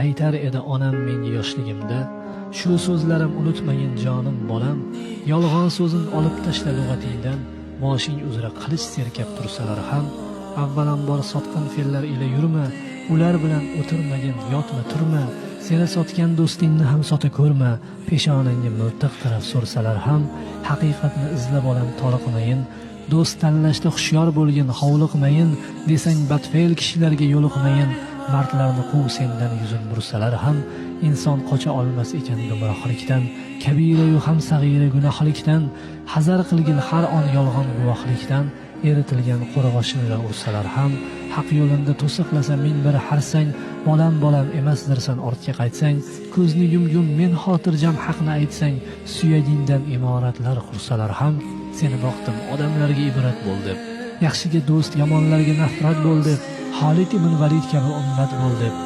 Aytar edi onam menga yoshligimda: "Shu so'zlarim unutmagin, jonim bolam, yolg'on so'zin olib tashla lug'atingdan, boshing uzra qilich serkab tursalar ham. Avvalambor sotqin fe'llar ila yurma, ular bilan o'tirmagin, yotma, turma. Seni sotgan do'stingni ham sota ko'rma, peshonangga miltiq tirab so'rsalar ham. Haqiqatni izla, bolam, toliqmayin, do'st tanlashda hushyor bo'lgin, hovliqmayin, desang badfe'l kishilarga yo'liqmayin. Mardlarni quv sendan yuzin bursalar ham. Inson qocha olmas ekan gumrohlikdan, kabirayu ham sag'ira gunohlikdan. Hazar qilgin har on yolg'on guvohlikdan, eritilgan qo'rg'oshin bilan ursalar ham. Haq yo'linda to'siqlasa ming bir harsang, bolam, bolam emasdirsan ortga qaytsang. Ko'zni yum-yum, men xotirjam haqni aytsang, suyagingdan imoratlar qursalar ham. Seni boqdim, odamlarga ibrat bo'l deb, yaxshiga do'st, yomonlarga nafrat bo'l deb, Xolid ibn Valid kabi ummat bo'l deb."